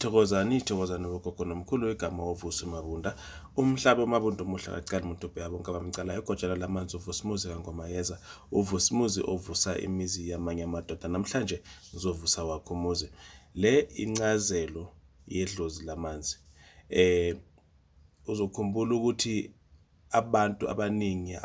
Thokozani, thokozani bogogo nomkhulu igama uVusi Mabunda. Umhlaba uMabunda umuhle akacali muntu ubheka bonke abamcalayo. Igojana lamanzi uVusimuzi kaNgomayeza, uVusimuzi ovusa imizi yamanye amadoda. Namhlanje ngizovusa wakho umuzi. Le incazelo yedlozi lamanzi. Uzokhumbula ukuthi abantu abaningi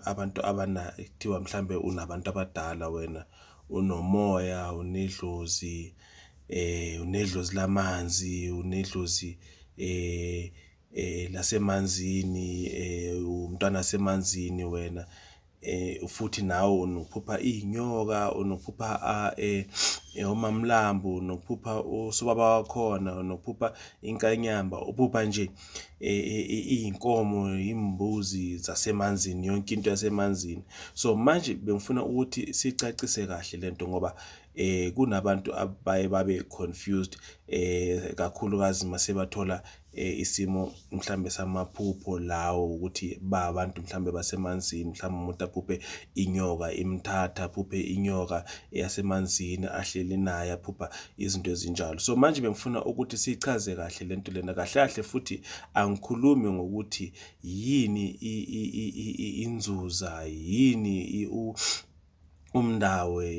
abantu abana kuthiwa mhlambe unabantu abadala wena unomoya, unedlozi, unedlozi lamanzi, unedlozi lasemanzini, umntwana wasemanzini wena. Futhi nawe unokuphupha iy'nyoka, unokuphupha omamlambo, unokuphupha usobaba wakhona, unokuphupha inkanyamba, uphupha nje iy'nkomo, iy'mbuzi zasemanzini, yonke into yasemanzini. So manje bengifuna ukuthi sicacise kahle lento ngoba kunabantu abaye babe confused kakhulukazi mase bathola isimo mhlambe samaphupho lawo ukuthi ba abantu mhlambe basemanzini, mhlawumbe umuntu aphuphe inyoka imthatha, aphuphe inyoka yasemanzini ahleli naye, aphupha izinto ezinjalo. So manje bengifuna ukuthi sichaze kahle lento lena kahle kahle, futhi angikhulumi ngokuthi yini inzuza, yini umndawe,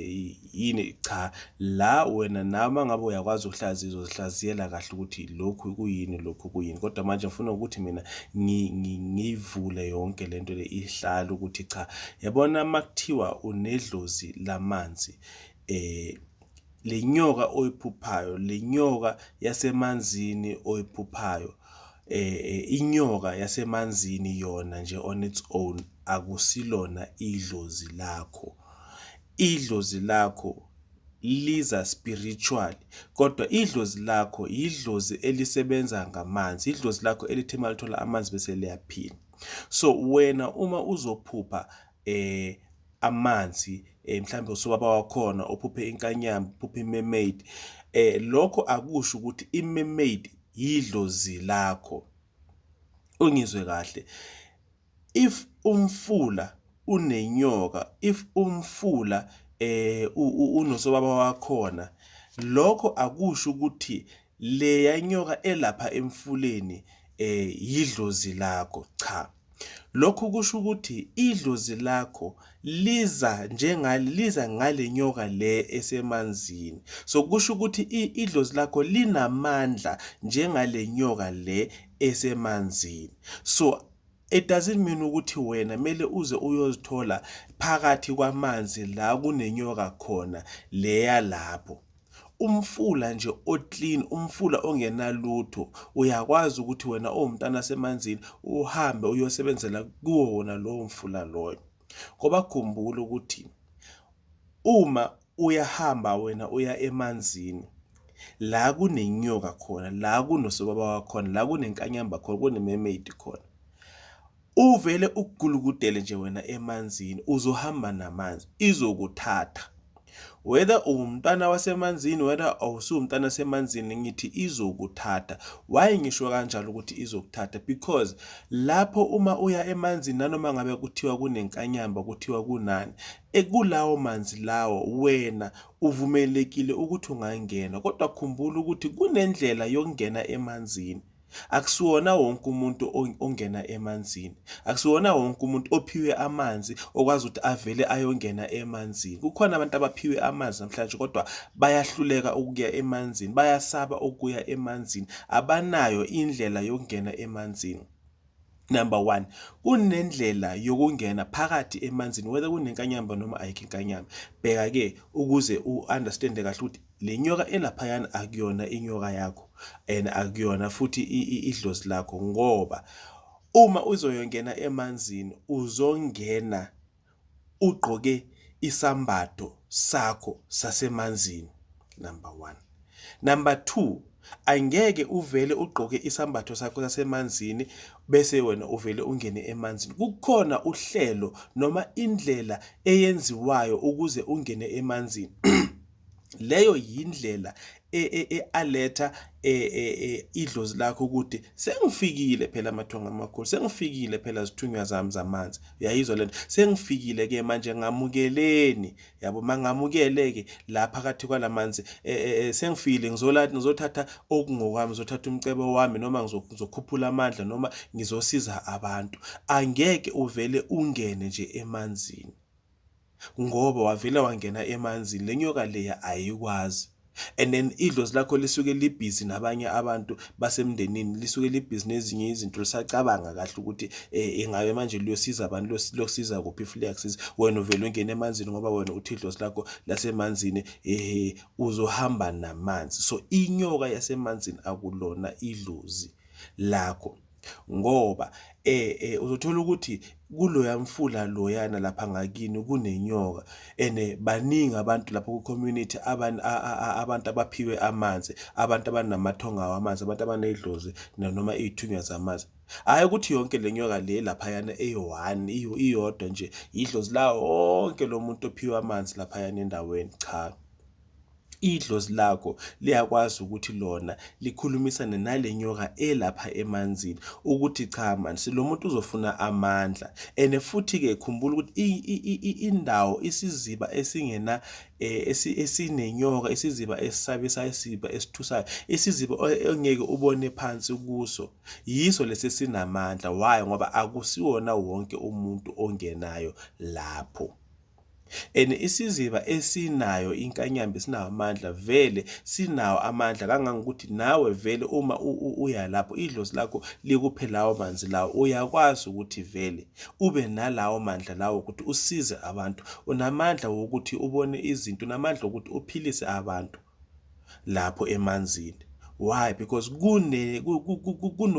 yini. Cha, la wena nawe uma ngabe uyakwazi ukuhlaziya uzozihlaziyela kahle ukuthi lokhu kuyini, lokhu kuyini. Kodwa manje ngifuna ukuthi mina ngiyivule yonke lento le ihlale ukuthi cha, yabona uma kuthiwa unedlozi lamanzi, le nyoka oyiphuphayo, le nyoka yasemanzini oyiphuphayo, inyoka yasemanzini yona nje on its own akusilona idlozi lakho. Idlozi lakho liza spiritually, kodwa idlozi lakho idlozi elisebenza ngamanzi, idlozi lakho elithi malithola amanzi bese liyaphila. So wena uma uzophupha amanzi, mhlambe usobaba wakhona, uphuphe inkanyamba, uphuphe i-mermaid, lokho akusho ukuthi i-mermaid yidlozi lakho. Ungizwe kahle, if umfula unenyoka, if umfula unosobaba wakhona, lokho akusho ukuthi leya nyoka elapha emfuleni yidlozi lakho. Cha, lokhu kusho ukuthi idlozi lakho liza njengale, liza ngale nyoka le esemanzini. So kusho ukuthi idlozi lakho linamandla njengale nyoka le esemanzini. So it doesn't mean ukuthi wena kumele uze uyozithola phakathi kwamanzi la kunenyoka khona leya lapho. Umfula nje o-clean, umfula ongenalutho, uyakwazi ukuthi wena owumntana wasemanzini uhambe uyosebenzela kuwo wona lowo mfula loyo. Ngoba khumbula ukuthi uma uyahamba wena uya emanzini la kunenyoka khona, la kunosobaba wakhona, la kunenkanyamba khona, kune-mermaid khona, uvele ukugulukudele nje wena emanzini, uzohamba namanzi, izokuthatha. Whether uwumntwana wasemanzini, whether awusiwumntwana wasemanzini, ngithi izokuthatha. Why ngisho kanjalo ukuthi izokuthatha? Because lapho uma uya emanzini, nanoma ngabe kuthiwa kunenkanyamba, kuthiwa kunani, kulawo manzi lawo wena uvumelekile ukuthi ungangena, kodwa khumbula ukuthi kunendlela yokungena emanzini. Akusiwona wonke umuntu ongena emanzini, akusiwona wonke umuntu ophiwe amanzi okwazi ukuthi avele ayongena emanzini. Kukhona abantu abaphiwe amanzi namhlanje kodwa bayahluleka ukuya emanzini, bayasaba ukuya emanzini, abanayo indlela yokungena emanzini. Number one, kunendlela yokungena phakathi emanzini whether kunenkanyamba noma ayikho inkanyamba. Bheka-ke ukuze u-understand-e kahle ukuthi le nyoka elaphayana akuyona inyoka yakho and akuyona futhi idlozi lakho, ngoba uma uzoyongena emanzini uzongena ugqoke isambatho sakho sasemanzini, number one. Number two, angeke uvele ugqoke isambatho sakho sasemanzini bese wena uvele ungene emanzini. Kukhona uhlelo noma indlela eyenziwayo ukuze ungene emanzini. Leyo yindlela e-aletha idlozi lakho ukuthi sengifikile phela amathongo amakhulu, sengifikile phela zithunywa zami zamanzi. Uyayizwa lento? Sengifikile ke manje ngamukeleni. Yabo mangamukele ke la phakathi kwalamanzi sengifikile ngizola ngizothatha okungokwami, ngizothatha umcebo wami noma ngizokhuphula amandla noma ngizosiza abantu. Angeke uvele ungene nje emanzini. Ngoba wavele wangena emanzini, le nyoka leya ayikwazi. And then idlozi lakho lisuke libhizi nabanye abantu basemndenini, lisuke libhizi nezinye izinto, lisacabanga kahle ukuthi ingabe manje liyosiza abantu, liyosiza kuphi if liyakusiza. Wena uvele ungene emanzini ngoba wena uthi idlozi lakho lasemanzini, uzohamba namanzi. So inyoka yasemanzini akulona idlozi lakho. Ngoba uzothola ukuthi kuloya mfula loyana lapha ngakini kunenyoka and baningi abantu lapho ku-community abantu abaphiwe amanzi, abantu abanamathonga wamanzi, abantu abanedlozi noma iy'thunywa zamanzi. Hhayi ukuthi yonke le nyoka le laphayana eyi-one iyodwa nje idlozi lawo wonke lo muntu ophiwe amanzi laphayana endaweni, cha. Idlozi lakho liyakwazi ukuthi lona likhulumisane nale nyoka elapha emanzini ukuthi cha mani lo muntu uzofuna amandla. And futhi-ke khumbula ukuthi indawo isiziba esingena esinenyoka, isiziba esisabisayo, isiziba esithusayo, isiziba ongeke ubone phansi kuso, yiso lesi esinamandla. Why? Ngoba akusiwona wonke umuntu ongenayo lapho. And isiziba esinayo inkanyamba esinawo amandla vele sinawo amandla kangangokuthi nawe vele uma uya lapho idlozi lakho likuphe lawo manzi lawo, uyakwazi ukuthi vele ube nalawo mandla lawo ukuthi usize abantu. Unamandla wokuthi ubone izinto, unamandla wokuthi uphilise abantu lapho emanzini. Why? Because kune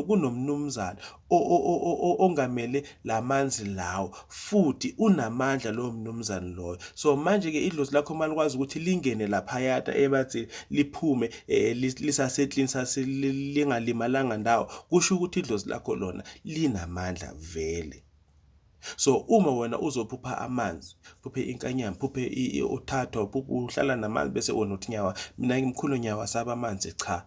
kunomnumzane ongamele lamanzi lawo futhi unamandla lowo mnumzane loyo. So manje-ke idlozi lakho uma likwazi ukuthi lingene laphayana emanzini liphume lisase-clean lingalimalanga ndawo, kusho ukuthi idlozi lakho lona linamandla vele. So uma wena uzophupha amanzi, phuphe inkanyamba, phuphe uthathwa, phuphe uhlala namanzi bese wena uthi nyawa, mina ngimkhulu ngiyawasaba amanzi, cha.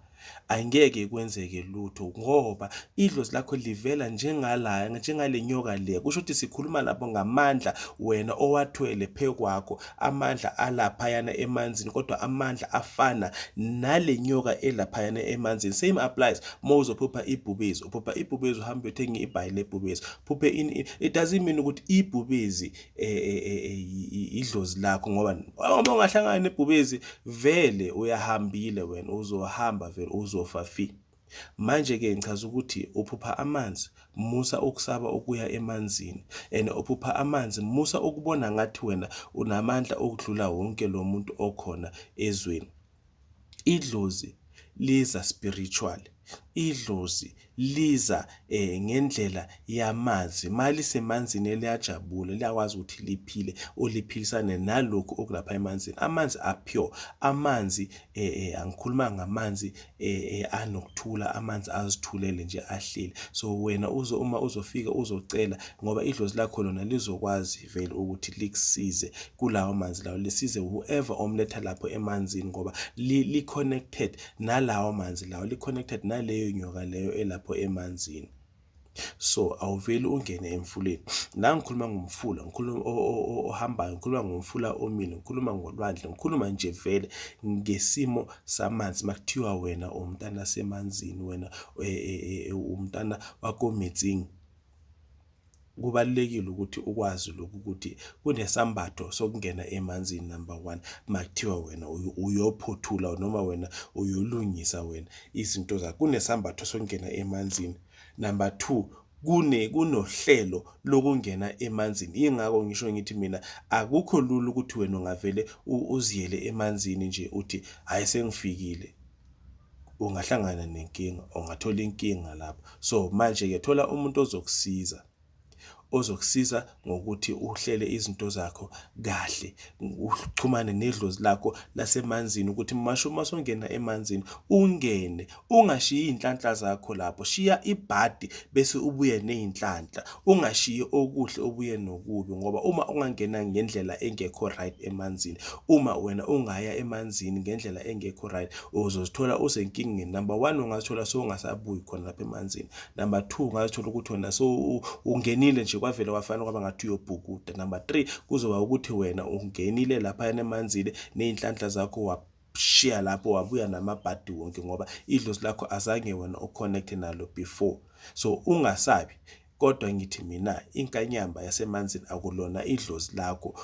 Angeke kwenzeke lutho ngoba idlozi lakho livela njengala njengale nyoka le. Kusho ukuthi sikhuluma lapho ngamandla wena owathwele phekwakho, amandla alaphayana emanzini, kodwa amandla afana nale nyoka elaphayana emanzini. Same applies uma uzophupha ibhubezi, uphupha ibhubezi uhambe uyothenga ibhayi lebhubezi. Phuphe ini, it doesn't mean ukuthi ibhubezi idlozi lakho, ngoba uma ungahlangana nebhubezi vele uyahambile wena, uzohamba vele uzofa fi. Manje-ke ngichaza ukuthi uphupha amanzi, musa ukusaba ukuya emanzini, and uphupha amanzi, musa ukubona ngathi wena unamandla okudlula wonke lo muntu okhona ezweni. Idlozi liza spiritual, idlozi liza ngendlela yamanzi. Malisemanzini liyajabula, liyakwazi ukuthi liphile, uliphilisane nalokhu okulapha emanzini. Amanzi a-pure, amanzi angikhuluma ngamanzi anokuthula, amanzi azithulele nje ahleli. So wena uzo uma uzofika uzocela ngoba idlozi lakho lona lizokwazi vele ukuthi likusize kulawo manzi lawo, lisize whoever omletha lapho emanzini ngoba li-connected nalawo manzi lawo, li-connected naleyo nyoka leyo elapho emanzini. So awuveli ungene emfuleni. La ngikhuluma ngomfula, ngikhuluma ohambayo, ngikhuluma ngomfula omile, ngikhuluma ngolwandle, ngikhuluma nje vele ngesimo samanzi. Makuthiwa wena umntana semanzini, wena umntana wakoMetsing, kubalulekile ukuthi ukwazi lokhu ukuthi kunesambatho sokungena emanzini. Number one, makuthiwa wena uyophothula noma wena uyolungisa wena izinto zakho, kunesambatho sokungena emanzini. Number two, kunohlelo lokungena emanzini. Yingakho ngisho ngithi mina akukho lula ukuthi wena ungavele uziyele emanzini nje uthi hhayi sengifikile. Ungahlangana nenkinga, ungathola inkinga lapho. So manje-ke thola umuntu ozokusiza. ozokusiza ngokuthi uhlele izinto zakho kahle, uxhumane nedlozi lakho lasemanzini ukuthi masho uma songena emanzini ungene ungashiyi iy'nhlanhla zakho lapho, shiya ibhadi bese ubuye ney'nhlanhla, ungashiyi okuhle ubuye nokubi ngoba uma ungangena ngendlela engekho right emanzini, uma wena ungaya emanzini ngendlela engekho right uzozithola usenkingeni. Number one, ungazithola sowungasabuyi khona lapha emanzini. Number 2, ungazithola ukuthi wena so ungenile nje kwavele kwafana kwaba ngathi uyobhukuda. Number 3, kuzoba ukuthi wena ungenile lapha emanzini nezinhlanhla zakho washiya lapho wabuya namabhadi wonke ngoba idlozi lakho azange wena uconnect nalo before. So ungasabi, kodwa ngithi mina inkanyamba yasemanzini akulona idlozi lakho.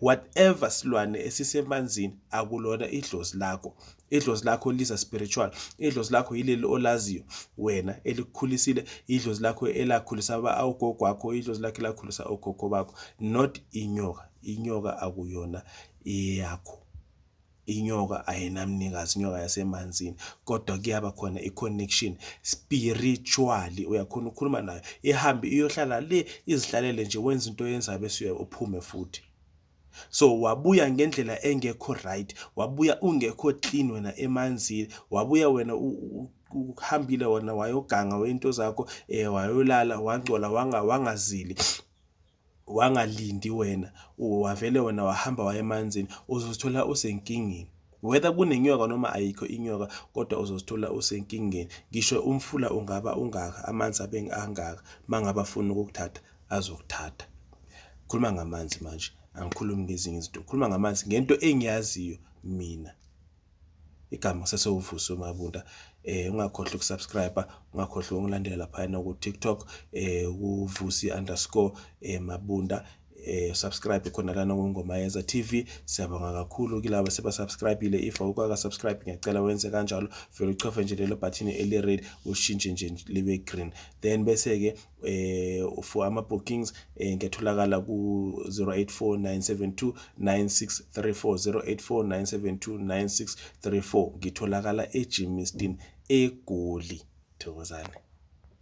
Whatever silwane esisemanzini akulona idlozi lakho. Idlozi lakho liza spiritual. Idlozi lakho yileli olaziyo wena elikukhulisile, idlozi lakho elakhulisa ogogo wakho, idlozi lakho elakhulisa okhokho bakho, not inyoka. Inyoka akuyona eyakho. Inyoka ayinamnikazi, inyoka yasemanzini, kodwa kuyaba khona i-connection spiritually, uyakhona ukukhuluma nayo, ihambe iyohlala le, izihlalele nje, wenza into oyenzayo bese uya uphume futhi. So wabuya ngendlela engekho right, wabuya ungekho clean wena emanzini, wabuya wena uhambile wena wayoganga wento zakho, wayolala wangcola, wangazili, wangalindi wena, wavele wena wahamba waya emanzini, uzozithola usenkingeni. Whether kunenyoka noma ayikho inyoka, kodwa uzozithola usenkingeni. Ngisho umfula ungaba ungaka, amanzi abe angaka, mangabe afuna ukukuthatha azokuthatha. Khuluma ngamanzi manje, angikhulumi ngezinye izinto, khuluma ngamanzi ngento engiyaziyo mina. Igama sesewuVusi Mabunda. Ungakhohlwa ukusubscribe, ungakhohlwa ukungilandela laphayana ku TikTok, kuVusi underscore Mabunda. Subscribe khona lana kuNgoma Yenza TV. Siyabonga kakhulu kulabo seba subscribe-ile. If awukaka subscribe, ngiyacela wenze kanjalo, vele uchofe nje lelo button eli red, ushintshe nje libe green. Then bese ke for ama bookings ngiyatholakala ku 084972 9634, 084972 9634. Ngitholakala eGermiston, eGoli. Thokozani.